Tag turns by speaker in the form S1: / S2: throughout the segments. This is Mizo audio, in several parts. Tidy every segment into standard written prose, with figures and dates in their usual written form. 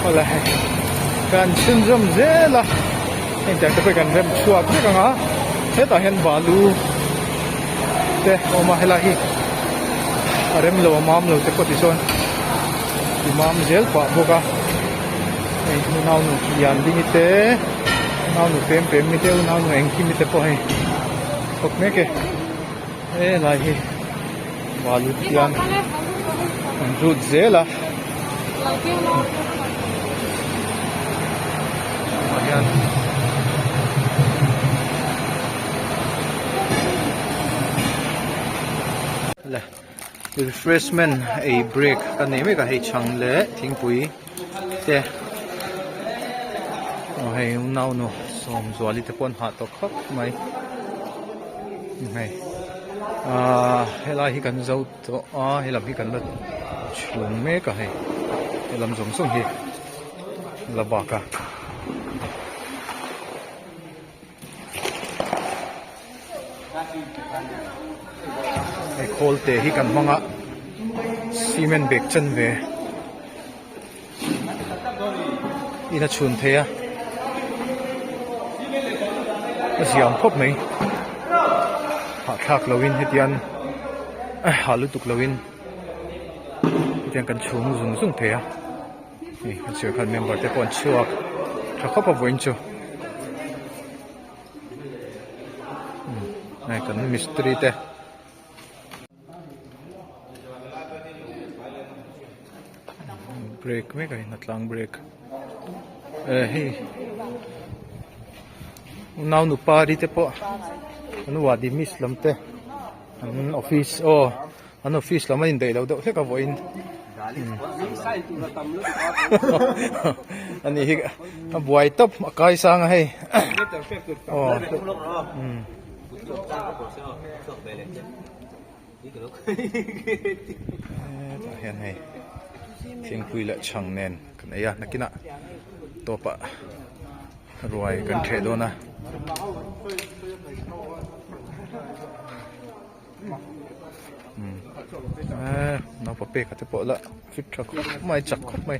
S1: Awle hei kan chhunzawm zel a heng tiang te pawh hi kan rem chhuak vek ang a hetah hian balu te a awm a helai hi a rem lo a mam lo te pawh tichuan ti mam zel pah bawk a hei unaunu Liandingi te unaunu Pempemi te unaunu Engkimi te pawh hei thawk mek e helai hi. Balu thiam an zut zel a ah hian le refreshment ei break ka nei mek a hei chhang leh thingpui te aw hei unaunu Sawmzuali te pawh an hah tawh khawp mai hei ahh helai hi kan zo tawh a helam hi kan la chhung mek a hei helam zawng zawng hi la bak a. Hei khawl te hi kan hmang a cement bag chanve in a chhun thei a a ziam khawp mai hahthlak lo in hetiang hah lutuk lo in hetiang kan chhung zung zung thei a. Hei a sir khan member te pawh an chhuak tha khawp a vawiin chu hei kan mistiri te break mek a hei tlang break eh hei unau nupa ri te pawh an wadi miss lam te an office aw. An office lam a indaih loh deuh hlek a vawiin a nih hi a buai tawp a kai sang a hei aw hetah hian hei thingpui leh chhang nen kan ei a nakinah tawpah ruai kan ṭheh dawn a. Eee naupa peka te pawh la fit tha khawp mai chak khawp mai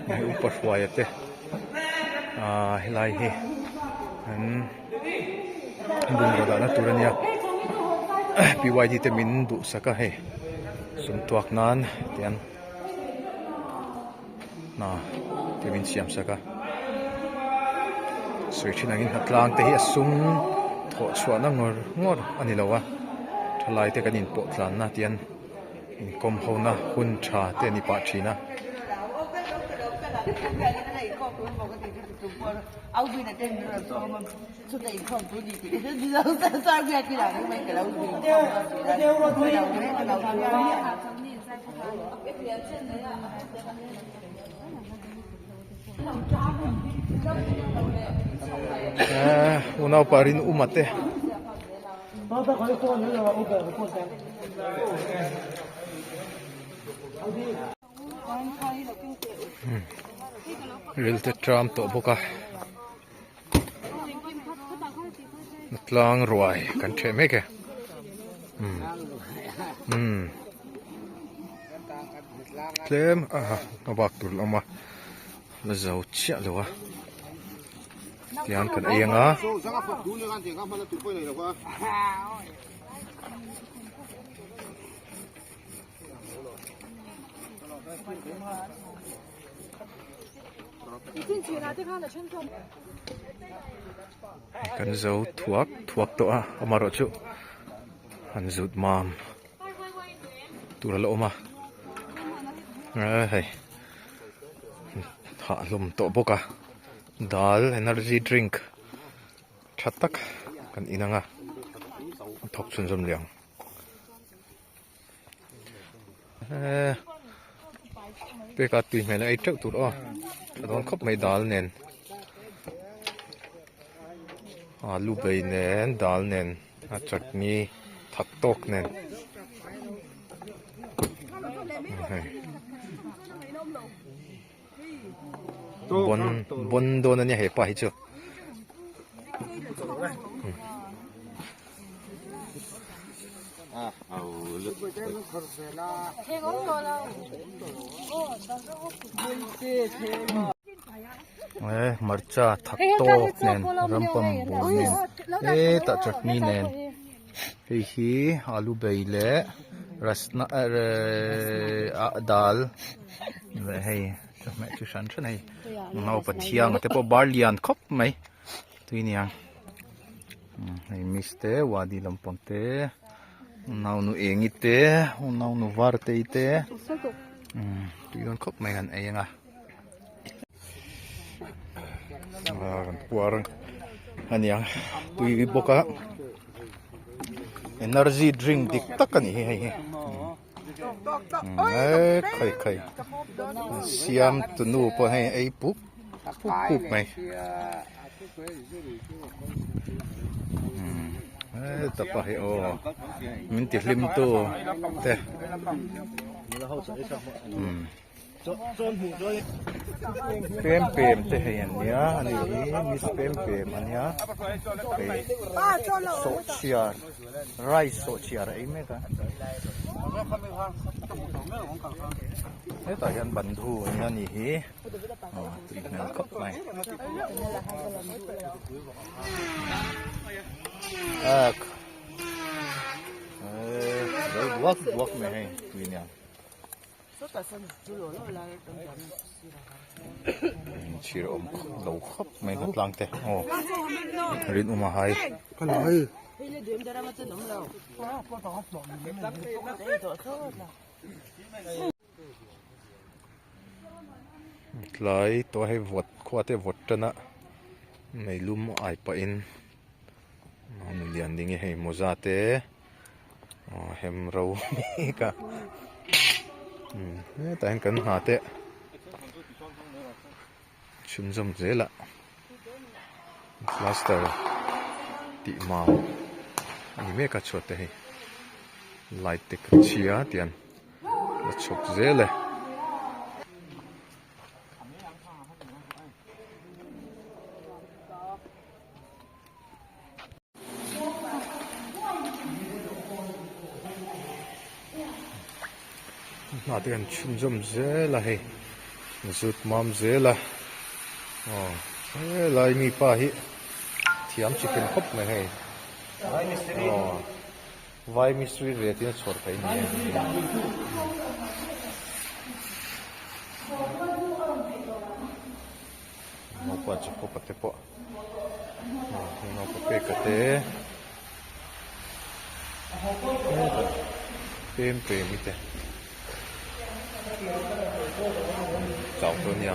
S1: hei upa hruaia te. Ahh helai hi an bungraw dahna tur a nia PYD te min duhsak a hei sum tuak nan tian hna te min siam sak a sawi thin angin hnatlang te hi a sum thawh chhuahna ngawr ngawr a ni lo a thalai te kan inpawh tlanna tian. Inkawm hona hun tha te a ni pah thin a. Eee unaupa rinawma te. Ril te tram tawh bawk a tlang ruai kan ṭheh mek e umm tlem a a bak tur la awm a la zo chiah lo a. Tiang kan ei anga. Kan zo thuak thuak tawh a amaherawh chu han zut mam tur a la awm a hei hah hlawm tawh bawk a. Dal energy drink tha tak kan in ang a, a thawk chhunzawm leh ang. Eee peka tui hmel a ei teuh tur aw a dawn khawp mai dal nen alu bei nen dal nen a chutney thak tawk nen. Bon bon dawn ania hepa hi chu. Hmarcha thak tawk nen rampam bul nen hetah chutney nen hei hi alu bei leh rasna ah dal leh hei chawhmeh chi hran hran hei naupa thianga te pawh bar lian khawp mai tui nia hei miss te wadi lampang te naunu engi te naunu var tei te tui dawn khawp mai han ei anga kan puar ania tui bawk a energy drink dik tak a ni hi hei hi e khai khai siam tunu pawh hei ei pup pup pup mai hetapa hi aw min ti hlim tu te pem pem te hei an nia ani hi miss pem pem ania hei sawhchiar rice sawhchiar a ei mek a hetah hian bandhu ania ani hi aw tui hmel khawp mai ak zo duak duak mai hei tui nia. Chhir awm lo khawp mai hnatlang te aw rinawm a hai. Tlai tawh hei vawt khua te vawt tan a meilum ai pahin nulian ding hi hei mawza te. Aw hem ro mek a umm hetah hian kan hna te chhunzawm zel a plaster tih mau a ni mek a chhuat te hi light te ka chhia tian la chhawk zel e. Hna te kan chhunzawm zel a hei zut mam zel a aw helai mi pa hi thiam chi hrim khawp mai hei aw vai mistri ve tin a chhawr theih a ni e. Naupa Jacob-a te pawh aw naupa peka te hetah pem pem i te chau tawh ania.